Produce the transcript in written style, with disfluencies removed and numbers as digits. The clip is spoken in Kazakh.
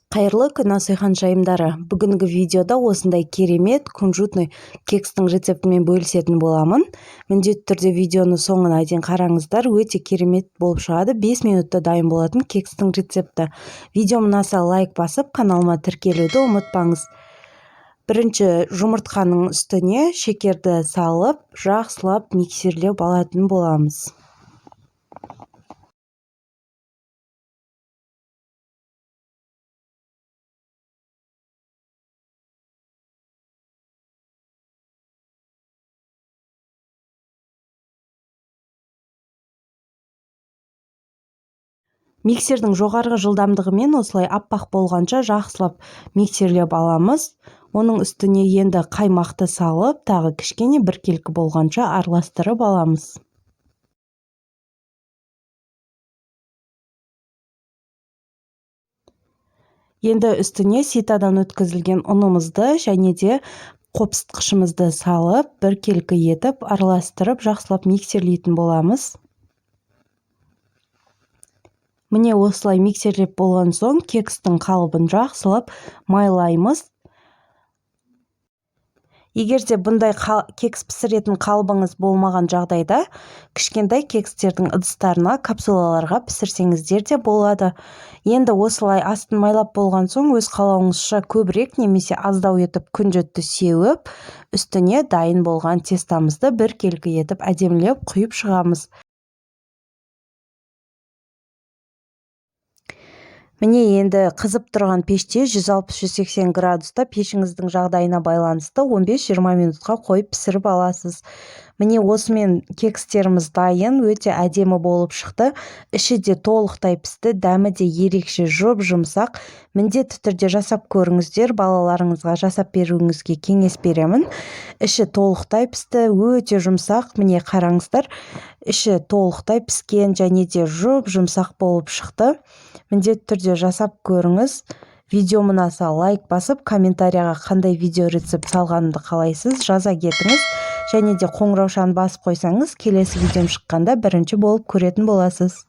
Қайырлы күн, Асой ханшайымдары! Бүгінгі видеода осындай керемет кунжутный кекстің рецептімен бөлісетін боламын. Міндетті түрде видеоны соңына дейін қараңыздар, өте керемет болып шығады. 5 минутта дайын болатын кекстің рецепті. Видеом ұнаса, лайк басып, каналыма тіркелуді ұмытпаңыз. Бірінші жұмыртқаның үстіне шекерді салып, жақсылап миксерлеп алатын боламыз. Миксердің жоғарғы жылдамдығымен осылай аппақ болғанша жақсылап миксерлеп аламыз. Оның үстіне енді қаймақты салып, тағы кішкене біркелкі болғанша араластырып аламыз. Енді үстіне ситадан өткізілген ұнымызды және де қопсытқышымызды салып, біркелкі етіп араластырып, жақсылап миксерлейтін боламыз. Міне, осылай миксерлеп болған соң, кекстің қалыбын жақсылап майлаймыз. Егер де бұндай кекс пісіретін қалыбыңыз болмаған жағдайда, кішкентай кекстердің ыдыстарына, капсулаларға пісірсеңіздер де болады. Енді осылай астын майлап болған соң, өз қалауыңызша көбірек немесе аздау етіп күнжітті сеуіп, үстіне дайын болған тестамызды біркелкі етіп әдемілеп құйып шығамыз. Міне, енді қызып тұрған пеште 160-180 градуста, пешіңіздің жағдайына байланысты, 15-20 минутқа қойып пісіріп аласыз. Міне, осымен кекстеріміз дайын, өте әдемі болып шықты. Іші де толықтай пісті, дәмі де ерекше жұп жұмсақ. Міндетті түрде жасап көріңіздер, балаларыңызға жасап беруіңізге кеңес беремін. Іші толықтай пісті, өте жұмсақ. Міне, қараңыздар, іші толықтай піскен және де жұп жұмсақ болып шықты. Міндетті түрде жасап көріңіз. Видеом ұнаса, лайк басып, комментарияға қандай видео рецепт салғанымды қалайсыз, жаза кетіңіз және де қоңыраушаны басып қойсаңыз, келесі видеом шыққанда бірінші болып көретін боласыз.